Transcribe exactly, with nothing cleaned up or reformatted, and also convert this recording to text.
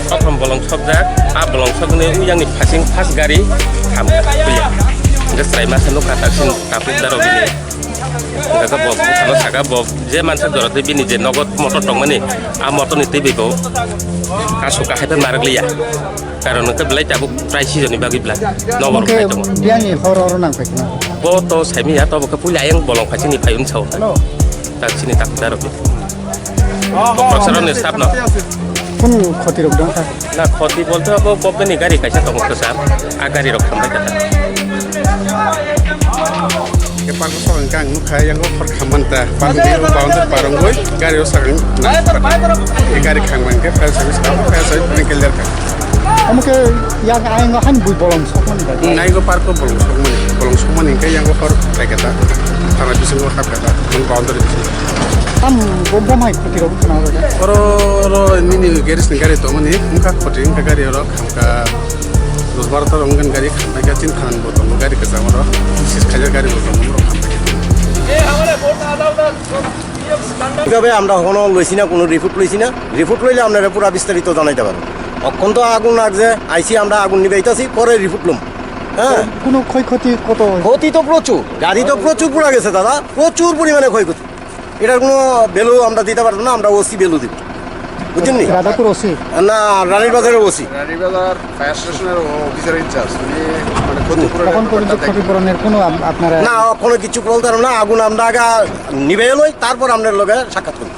Prothom bolong sokjak, a bolong sokni uyangni phasing first gari tham kuya. Hingke chwrai masa nukha taksin tapuk daro bini. Hingke bo bwsano saka bo je mansa doro tei bini je nogo motor tongmani, a motorni twi bai bo kasu kahai bai marwk liya. Karon hingke belai tabuk prai season ni bagwi bla nogo Omo khe rok tongo. Biyangni hor oro nang phaikha na? Bo to saimiya to bo khe puila ayang bolong phasing ni phai unsa o. Hello. Taksini takdar rok. Bo professor ni staff no. Kunu khoti rok dong kha? Na khoti bolte bo government ni gari kaisa tongo khe sir. A gari rok khambai kha. Ke park ko hingke ang nukha yango hor khammanta. Park ni boundary parongoi gari o sakang. Ke gari khangmang ke fire service ka fire service ni keler ka. Omo khe yang ayang han bui bolong sokmani bai. Naigo park o bolong sokmani. Bolong sokmani hingke yango hor phaikha ta. Thana bisingo hapkha ta. Boundary bisingo. Tam bo bo mai khoti rok khna rok. Oro oro nini garage ni gari tongmani wngkha khoti wngkha gari oro khamkha dos baro ta wngkha gari khamkha chin than bo tongo gari kwcham oro sis khaijak gari bo tongo oro khamkha. Tei আমরা এখনো লইছি না, কোনো রিপোর্ট লইছি না। রিপোর্ট লইলে আপনারা পুরা বিস্তারিত জানাইতে পারবো। অখন তো আগুন লাগছে, আইছি আমরা আগুন নিবাইতাছি, পরে রিপোর্ট লম। হ্যাঁ। কোনো ক্ষয়ক্ষতি কত হয়েছে? ক্ষতি তো প্রচুর, গাড়ি তো প্রচুর পুড়া গেছে দাদা, প্রচুর পরিমাণে ক্ষয়ক্ষতি। এটার কোনো ভ্যালু আমরা দিতে পারবো না, আমরা ওসি ভ্যালু দিব, বুঝছেন নি? রাধাপুর ওসি? না, রানীর বাজারের ওসি। রানীর বাজার ফায়ার স্টেশনের অফিসার ইনচার্জ, উনি মানে ক্ষতিপূরণের এখন পর্যন্ত ব্যাপারটা দেখেন। ক্ষতিপূরণের কোনো আপ-, আপনারা না, এখনো কিছু বলতে পারবো না। আগুন আমরা আগে নিবে লই, তারপর আপনার লগে সাক্ষাৎ করি।